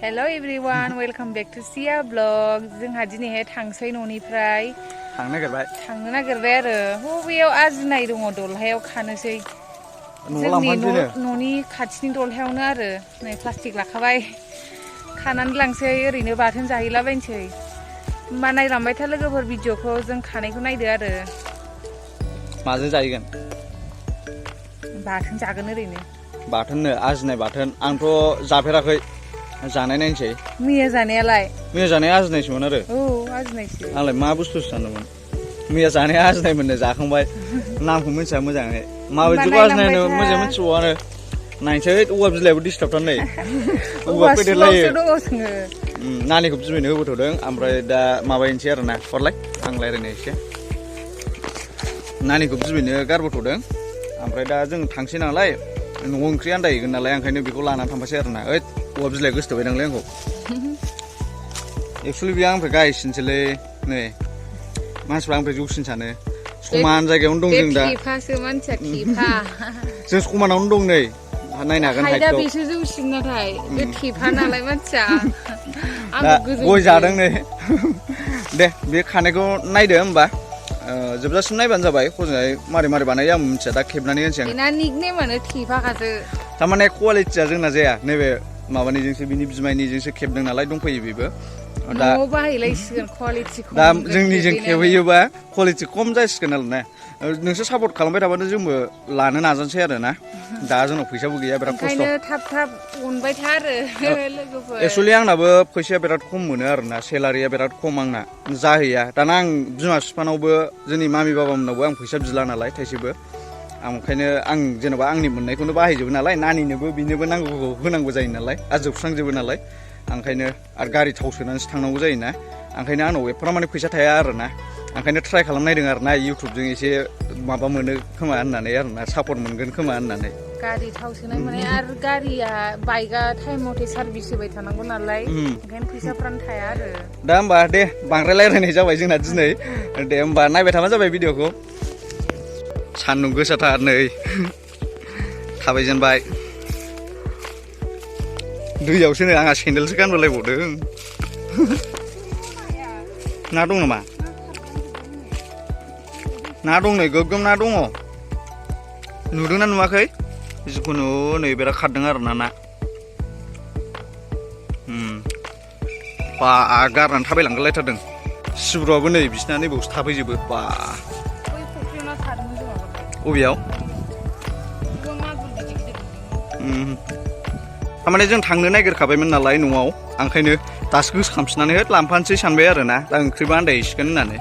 Hello everyone, welcome back to Sia Vlog. जोंहा दिनैहाय थांसै न'निफ्राय थांनो नागिरबाय आरो बबेयाव आजिनाय दङ दलहायाव खानोसै जोंनि न'नि खाथिनि दलहायावनो आरो नै प्लास्टिक लाखाबाय खानानै लांसै ओरैनो बाथोन जाहैलाबायनोसै होमबा नायलांबाय था लोगोफोर भिडिअखौ जों खानायखौ नायदो आरो माजों जाहैगोन बाथोन जागोन ओरैनो बाथोननो आजिनाय बाथोन आंथ' जाफेराखै जानाय नायनोसै मैया जानायालाय मैया जानाया आजिनायसोमोन आरो औ आजिनायसो आंलाय मा बुस्थुसो सानदोंमोन मैया जानाया आजिनायमोननो जाखांबाय नामखौ मिथिया मोजाङै माबायदिखौ आजिनायनो मोजाङै मिथिबावानो नायनोसै औवा बिलाइबो डिस्टार्बथार नै औवा फैदेरलायो नानिखौ बिमायनो होबोथ'दों ओमफ्राय दा माबायनोसै आरो ना हरलाय आं रायज्लायनो एसे नानिखौ बिमायनो गारबोथ'दों ओमफ्राय दा जों थांसै नालाय न'आव ओंख्रि आन्दायहैगोन नालाय ओंखायनो बेखौ लानानै थांफासै आरो ना ओइ औवा बिलाइ गोसोथोबाय दांलै आंखौ एक्सुवेलि बेयो आंनिफ्राय गाहायसिनसोलै नै मानसिफ्रा आंनिफ्राय जौसिन सानो समान जायगायावनो दं जों दा थेफासो मानसिया थेफा जों समानावनो दं नै नायनो हागोन हाइटआ बेसो जौसिन नाथाय बे थेफा नालाय मानसिया दा गय जादों नै दे बे खानायखौ नायदो होमबा जोबजासिम नायबानो जाबाय हजोंहाय मारै मारै बानायो आं मिथिया दा खेबनानै होनोसै आं बेना निकनेमानो थेफाखासो थारमाने कुवालिटिया जोंना जाया नैबे माबानिजोंसो बिनि बिमायनिजोंसो खेबदों नालाय दंफैयो बेबो दा न'आव बाहायलायसिगोन कुवालिटिखौ दा जोंनिजों खेबहैयोबा कुवालिटि खम जासिगोन आरो ना नोंसोर सापर्ट खालामबाय थाबानो जोंबो लानो नाजानोसै आरो ना दा जोंनाव फैसाबो गैया बिराद खस्थ' ओंखायनो थाब थाब अनबाय था आरो लोगोफोर एक्सुवेलि आंनाबो फैसाया बिराद खम मोनो आरो ना सेलारिया बिराद खम आंना जाहैया दाना आं बिमा बिफानावबो जोंनि मामि बाबामोननावबो आं फैसा बिला नालाय थाइसेबो ओंखायनो आं जेन'बा आंनि मोननायखौनो बाहायजोबो नालाय नानिनोबो बिनोबो नांगौखौ होनांगौ जायो नालाय आरो जोबस्रांजोबो नालाय ओंखायनो आरो गारि थाव सोनानैसो थांनांगौ जायोना ओंखायनो आंनाव एफाराब माने फैसा थाया आरो ना ओंखायनो ट्राइ खालामनायदों आरो ना इउटुबजों एसे माबा मोनो खोमा होननानै आरो ना सापर्ट मोनगोन खोमा होननानै गारि थाव सोनाय माने आरो गारिया बाइकआ टाइम मथे सार्भिस होबाय थानांगौ नालाय ओंखायनो फैसाफ्रानो थाया आरो दा होमबा दे बांद्राय रायज्लायनाय जाबाय जोंना दिनै दे होमबा नायबाय थाबानो जाबाय भिडिअखौ सान्दुं गोसाथार नै थाबायजेनबाय दैयावसो नै आंहा सेन्देलसो गानबोलायबावदों ना दं नामा ना दं नै गोगोम ना दङ नुदोंना नुवाखै जिखुनु नै बिराद खारदों आरो ना बा गारनानै थाबायलांगोलायथारदों सिब्रुआबो नै बिसिना नैबावसो थाफैजोबो बा बबेयाव थारमाने जों थांनो नागिरखाबायमोन नालाय न'आव ओंखायनो दासो गोसोखांफिननानै लांफानोसै सानबाय आरो ना दा ओंख्रिबो आन्दायहैसिगोन होननानै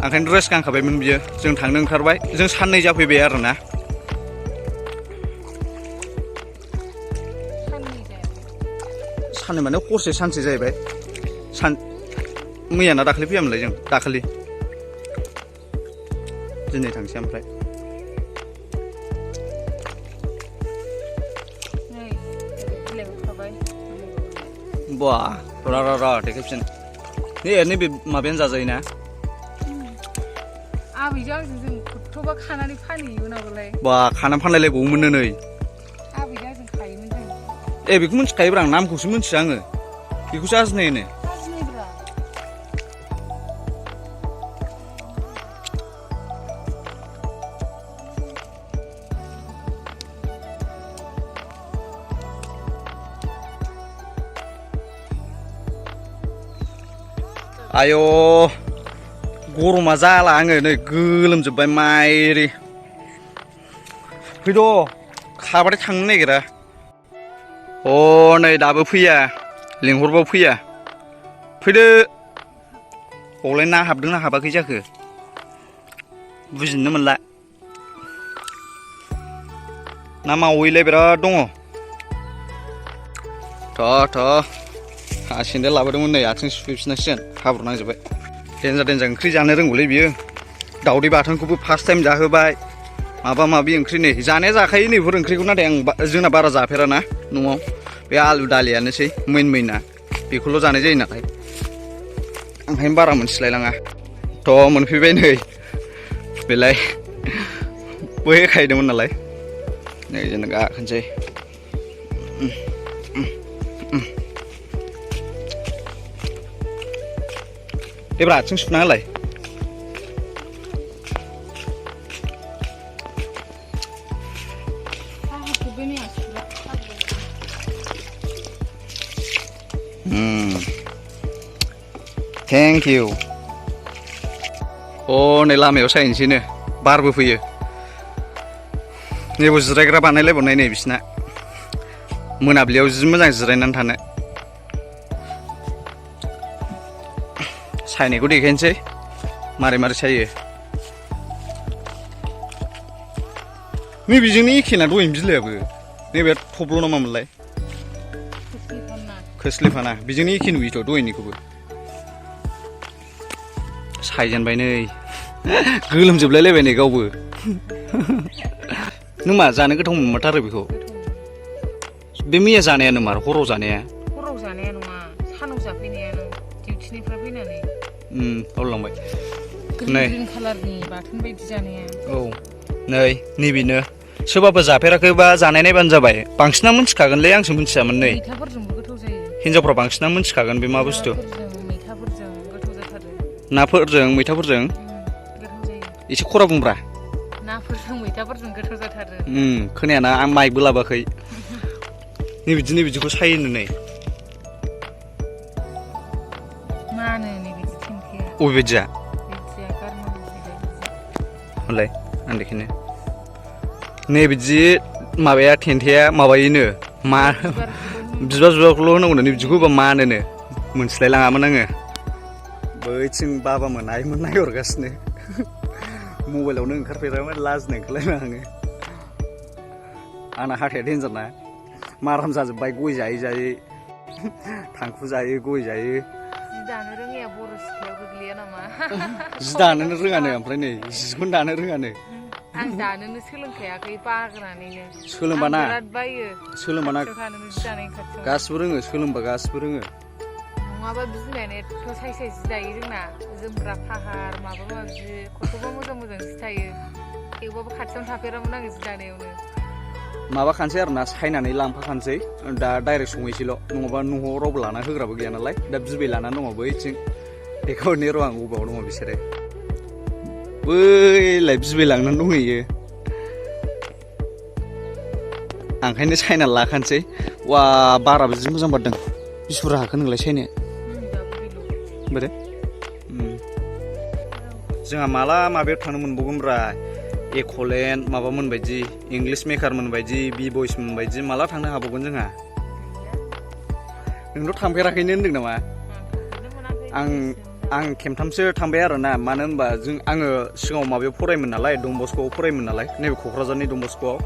ओंखायनो ड्रेस गानखाबायमोन बियो जों थांनो ओंखारबाय जों साननै जाफैबाय आरो ना साननै माने हरसे सानसे जाहैबाय मैयाना दाखालि फैयामोनलाय जों दाखालि दिनै थांसै ओमफ्राय बा र' देखायफिन नैबे माबायानो जाजायोना आबैजों आंजों जों खथ'बा खानानै फानहैयो नालाय बा खानानै फानलायलायबावोमोननो नै आबैजों आंजों खायोमोन जों बेखौ मिथिखायोब्रा आं नामखौसो मिथिया आङो बेखौसो आजिनाय होनो आय' गरमा जाला आङो नै गोलोमजोब्बाय माइरि फैद' खाबाथाय थांनो नागिरा नै दाबो फैया लिंहरबाबो फैया फैदो बावलाय ना हाबदोंना हाबाखै जाखो बुजिनो मोनला ना मावैलाय बिराद दङ थ' सेन्देल लाबोदोंमोन नै आथिं सुफैफिननांसिगोन हाब्रु नांजोब्बाय देन्जार ओंख्रि जानो रोंगौलै बियो दावदै बाथोनखौबो फार्स्ट टाइम जाहोबाय माबा माबि ओंख्रि नै जानाया जाखायो नैफोर ओंख्रिखौ नाथाय आं जोंना बारा जाफेराना न'आव बे आलु दालियानोसै मेइना बेखौल' जानाय जायो नालाय ओंखायनो बारा मोनथिलायलाङा थ' मोनफैबाय नै बेलाय बय खायदोंमोन नालाय नै जों गाखोनोसै देब्रा आथिं सुना होलाय थेंक इउ नै लामायाव सायनोसैनो बारबो फैयो नैबो जिरायग्रा बानायलायबावनाय नै बिसिना मोनाबिलियाव जि मोजां जिरायनानै थानो सायनायखौ देखायनोसै मारै मारै सायो नैबेजोंनो एखेना दहायनि बिलायाबो नैबे थब्ल' ना मामोनलाय खोस्लिफाना बेजोंनो एखे नुयोथ' दहायनिखौबो सायजेनबाय नै गोलोमजोबलायलायबाय नै गावबो नों मा जानो गोथाव मोनमारथारो बेखौ बे मैया जानायानो मार हराव जानाया नङा सानाव जाफैनायानो डिउटिनिफ्राय फैनानै बावलांबाय ग्रिन कालारनि बाथोन बायदि जानाया औ नैबेनो सोरबाबो जाफेराखैबा जानाय नायबानो जाबाय बांसिना मिन्थिखागोनलै आंसो मिन्थियामोन नै मैथाफोरजोंबो गोथाव जायो हिनजावफ्रा बांसिना मिन्थिखागोन बे मा बुस्थु मैथाफोरजों गोथाव जाथारो नाफोरजों मैथाफोरजों गोथाव जायो एसे खरा बुंब्रा नाफोरजों मैथाफोरजों गोथाव जाथारो खोनायाना आं माइकबो लाबाखै नै बिदिखौ सायोनो नै मानो नै बिदि थेंखिया अबे बायदिया बिदिया गारनांगौ हलाय आं देखायनो नै बिदि माबाया थेन्थाया माबायोनो मा बिबारखौल' होनांगौनो नै बिदिखौ होबा मानोनो मोनथिलाय लाङामोन आङो बैथिं बाबामोन आइमोन नायहरगासिनो मबाइलावनो ओंखारफेरामोन लाजिनो ओंखारलायबाय आङो आंना हाथाया देन्जारना माराम जाजोब्बाय गय जायै जायै थांखु जायो गय जायो जि दानो रोङैया बर' सिख्लायाव गोग्लैया नामा जि दानोनो रोङानो ओमफ्राय नै जिखौनो दानो रोङानो आं दानोनो सोलोंखायाखै बाग्रानैनो सोलोंबाना बिराद बायो सोलोंबाना गासिबो रोङो सोलोंबा गासिबो रोङो नङाबा बिमायानो एथ' साइज जि दायो जोंना जोमग्रा फाहार माबा माबि खथ'बा मोजां मोजां जि थायो थेवबाबो खाथियावनो थाफेरामोन आङो जि दानायावनो माबाखानोसै आरोना सायनानै लांफाखानोसै दा डाइरेक्ट संहैसैल' नङाबा न'आव रावबो लाना होग्राबो गैया नालाय दा बिबै लानानै दङ बैथिं बेखौ नेर' आं बबाव दङ बिसोरो बैलाय बिबै लांनानै दंहैयो ओंखायनो सायना लाखानोसै वा बाराबो जि मोजां बारदों बिसुरा हाखो नोंलाय सायनो बोरो जोंहा माला माबायाव थांनो मोनबावगोनब्रा एक'लेन्ड माबामोन बायदि इंलिश मेकारमोन बायदि बि बयसमोन बायदि माला थांनो हाबावगोन जोंहा नोंथ' थांफेराखैनो होनदों नामा आं खेमथामसो थांबाय आरोना मानो होनबा आङो सिगाङाव माबायाव फरायोमोन नालाय डन बस्क'आव फरायोमोन नालाय नैबे क'क्राझारनि डन बस्क'आव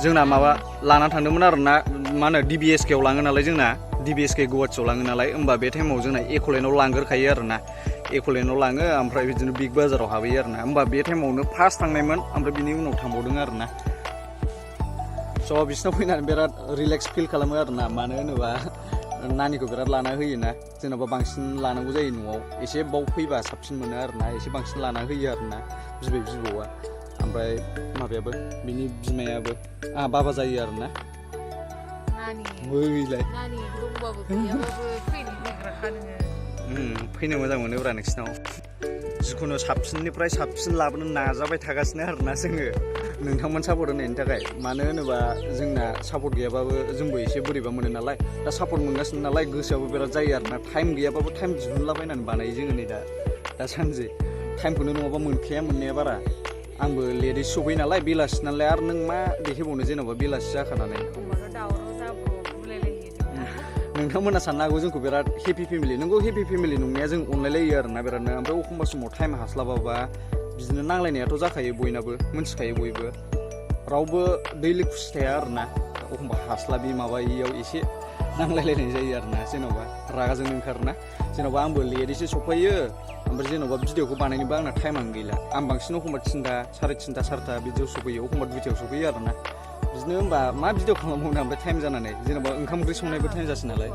जोंना माबा लाना थांदोंमोन आरोना मा होनो DBSK आव लाङो नालाय जोंना DBSK गुवाहाटियाव लाङो नालाय होमबा बे टाइमाव जोंना एक'लेन्डआव लांग्रोखायो आरोना एक'लेन्डआव लाङो ओमफ्राय बिदिनो बिग बाजाराव हाबहैयो आरोना होमबा बे टाइमावनो फार्स्ट थांनायमोन ओमफ्राय बिनि उनाव थांबावदों आरोना स' बिसिनाव फैनानै बिराद रिलेक्स फिल खालामो आरोना मानो होनोबा नानिखौ बिराद लाना होयोना जेन'बा बांसिन लानांगौ जायो न'आव एसे बाव फैबा साबसिन मोनो आरोना एसे बांसिन लाना होयो आरोना बिबौआ ओमफ्राय माबायाबो बिनि बिमायाबो बाबा जायो आरोना बैलाय फैनो मोजां मोनोब्रा नोंसिनाव जिखुनु साबसिननिफ्राय साबसिन लाबोनो नाजाबाय थागासिनो आरोना जोङो नोंथांमोन सापर्ट होनायनि थाखाय मानो होनोबा जोंना सापर्ट गैयाबाबो जोंबो एसे बोरैबा मोनो नालाय दा सापर्ट मोनगासिनो नालाय गोसोआबो बिराद जायो आरोना टाइम गैयाबाबो टाइम दिहुनलाबायनानै बानायो जोङो नै दा सानसे टाइमखौनो नङाबा मोनखाया मोननाया बारा आंबो लेटै सफैयो नालाय बेलासि नालाय आरो नों मा देखायबावनो जेन'बा बेलासि जाखानानै नोंथांमोना साननो हागौ जोंखौ बिराद हेपि फेमिलि नोंगौ हेपि फेमिलि नंनाया जों अनलायलायो आरोना बिरादनो ओमफ्राय एखमबा समाव टाइम हास्लाबाबा बिदिनो नांलायनायाथ' जाखायो बयनाबो मिन्थिखायो बयबो रावबो दैलि खुसि थाया आरोना एखमबा हास्लाबि माबायियाव एसे नांलायलायनाय जायो आरोना जेन'बा रागाजोंनो ओंखारोना जेन'बा आंबो लेटैसो सफैयो ओमफ्राय जेन'बा भिडिअखौ बानायनोबा आंना टाइमानो गैला आं बांसिन एखमबा 3टा 3:30 4टा बिदियाव सफैयो एखमबा 2टायाव सफैयो आरोना बिदिनो होमबा मा भिडिअ खालामबावनो ओमफ्राय टाइम जानानै जेन'बा ओंखाम ओंख्रि संनायबो टाइम जासै नालाय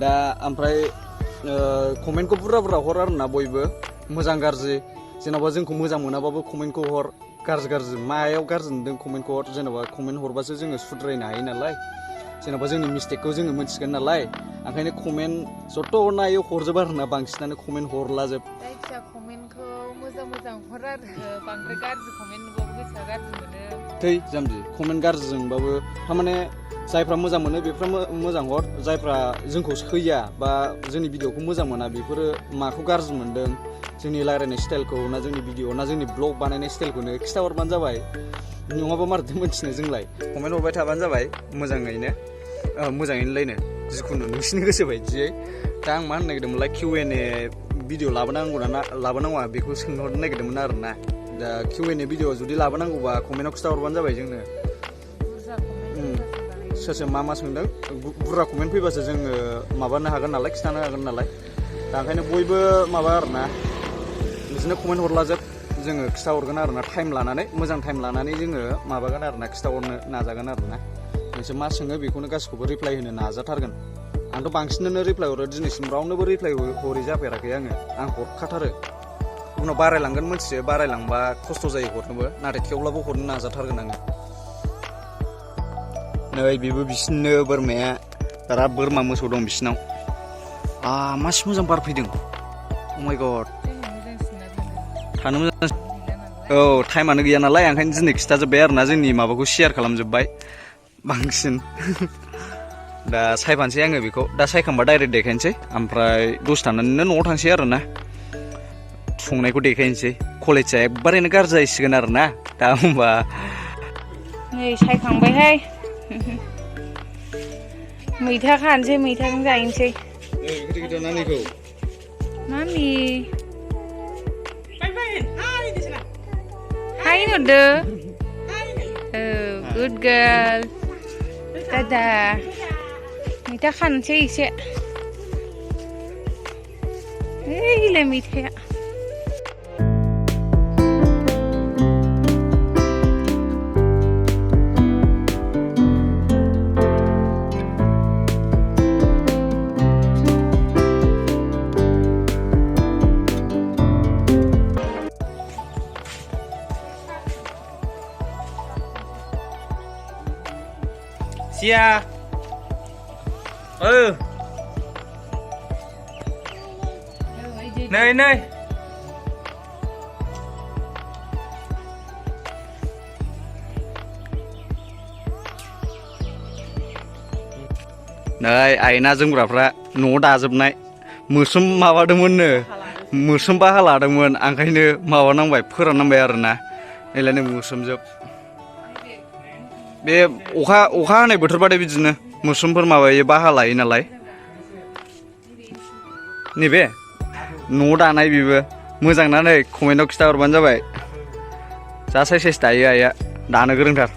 दा ओमफ्राय कमेन्टखौ बुरजा हर आरोना बयबो मोजां गाज्रि जेन'बा जोंखौ मोजां मोनाबाबो कमेन्टखौ हर गाज्रि मायाव गाज्रि नुदों कमेन्टखौ हर जेन'बा कमेन्ट हरबासो जोङो सुद्रायनो हायो नालाय जेनेबा जोंनि मिस्टेकखौ जोङो मिथिगोन नालाय ओंखायनो कमेन्ट जत' हरनायो हरजोबो आरोना बांसिनानो कमेन्ट हरलाजोब जायखिया कमेन्टखौ मोजां हर आरो बांद्राय गाज्रि कमेन्ट नुबाबो गोसोआ गाज्रि मोनो थै जाम्बि कमेन्ट गाज्रिजोंबाबो थारमाने जायफ्रा मोजां मोनो बेफ्रा मोजां हर जायफ्रा जोंखौ सैया बा जोंनि भिडिअखौ मोजां मोना बेफोरो माखौ गाज्रि मोनदों जोंनि रायज्लायनाय स्टाइलखौ ना जोंनि भिडिअ ना जोंनि ब्लग बानायनाय स्टाइलखौनो खिथाहरबानो जाबाय नङाबा मारैथो मोनथिनो जोंलाय कमेन्ट हरबाय थाबानो जाबाय मोजाङैनो जिखुनु नोंसिनि गोसो बायदियै दा आं मा होननो नागिरदोंमोनलाय Q&A भिडिअ लाबोनांगौआ बेखौ सोंहरनो नागिरदोंमोन आरोना दा Q&A भिडिअ जुदि लाबोनांगौबा कमेन्टआव खिथाहरबानो जाबाय जोंनो सोर मा सोंदों बुरजा कमेन्ट फैबासो जोङो माबानो हागोन नालाय खिथानो हागोन नालाय दा ओंखायनो बयबो माबा आरोना बिदिनो कमेन्ट हरलाजोब जोङो खिथाहरगोन आरोना मोजां टाइम लानानै जोङो माबागोन आरोना खिथाहरनो नाजागोन आरोना नोंसोर मा सोङो बेखौनो गासिखौबो रिप्लाय होनो नाजाथारगोन आंथ' बांसिनानो रिप्लाय हरो दिनैसिम रावनोबो रिप्लाय हरै जाफेराखै आं हरखाथारो उनाव बारायलांगोन मोनथियो बारायलांबा खस्थ' जायो हरनोबो नाथाय थेवब्लाबो हरनो नाजाथारगोन आङो नै बेबो बिसिनो बोरमाया बिराद बोरमा मोसौ दं बिसिनाव मासे मोजां बार फैदों अ माय गड थानो मोजां औ टाइमानो गैया नालाय ओंखायनो दिनै खिथाजोब्बाय आरोना जोंनि माबाखौ शेयार खालामजोब्बाय बांसिन दा सायफानोसै आङो बेखौ दा सायखांबा डाइरेक्ट देखायनोसै ओमफ्राय दसे थानानैनो न'आव थांसै आरोना संनायखौ देखायनोसै कलेजआ एकबारैनो गाज्रि जाहैसिगोन आरोना दा होमबा नै सायखांबायहाय मैथा खानोसै मैथाजों जाहैनोसै नानि हाय नुदो गुड गार्ल दादा मैथा खानोसै एसे ओइलाय मैथाया Sia Này này Này आइना जोमग्राफ्रा न'आव दाजोबनाय मोस्रोम माबादोंमोननो मोस्रोम बाहा लादोंमोन ओंखायनो माबानांबाय फोराननांबाय आरोना एलायनो मोस्रोमजोब बे अखा हानाय बोथोरबाथाय बिदिनो मोस्रोमफोर माबायो बाहा लायो नालाय नैबे न'आव दानाय बेबो मोजां ना नै कमेन्टआव खिथाहरबानो जाबाय जा साइज दायो आइया दानो गोरोंथार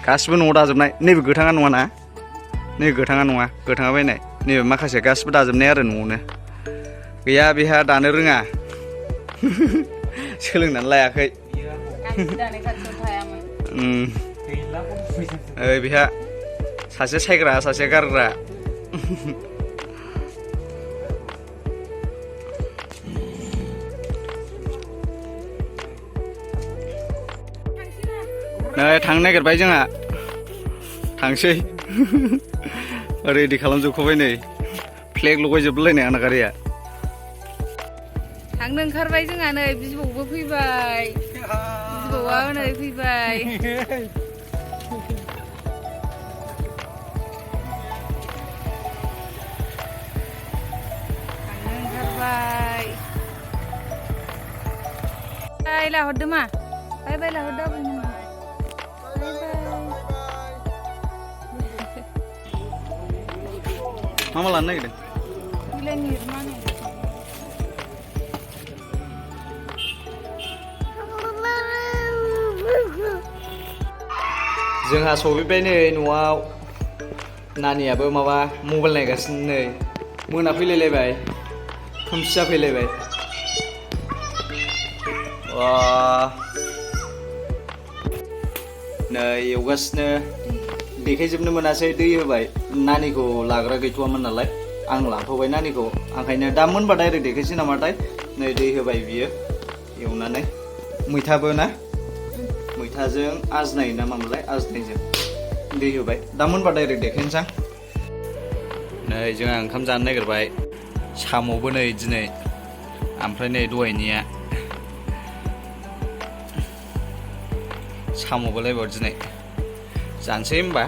गासिबो न'आव दाजोबनाय नैबे गोथाङा नङा ना नैबे गोथाङा नङा गोथाङा बायनाय नैबे माखासे गासिबो दाजोबनाय आरो न'आवनो गैया बेहा दानो रोङा सोलोंनानै लायाखै बेहा सासे सायग्रा सासे गारग्रा नै थांनो नागिरबाय जोंहा थांसै रेडि खालामजोबखाबाय नै फ्लेग लगायजोबलायनाय आंना गारिया थांनो ओंखारबाय जोंहा नै बिबौबो फैबाय बिबौआ नै फैबाय थांनो ओंखारबाय बाय लाहरदो मा बाय लाहरदो मा लानो नागिरदों जोंहा सफैबाय नै न'आव नानियाबो माबा मबाइल नायगासिनो नै मोनाफैलायलायबाय खोमसि जाफैलायबाय नै एवगासिनो देखायजोबनो मोनासै दै होबाय नानिखौ लाग्रा गैथ'वामोन नालाय आं लांथ'बाय नानिखौ ओंखायनो दा मोनबा डाइरेक्ट देखायसै नामाथाय नै दै होबाय बियो एवनानै मैथाबो ना मैथाजों आजनाय ना मामोनलाय आजनायजों दै होबाय दा मोनबा डाइरेक्ट देखायनोसै नै जोंहा ओंखाम जानो नागिरबाय साम'बो नै दिनै ओमफ्राय नै दहायनिया साम'बोलायबाव दिनै जानोसै होमबा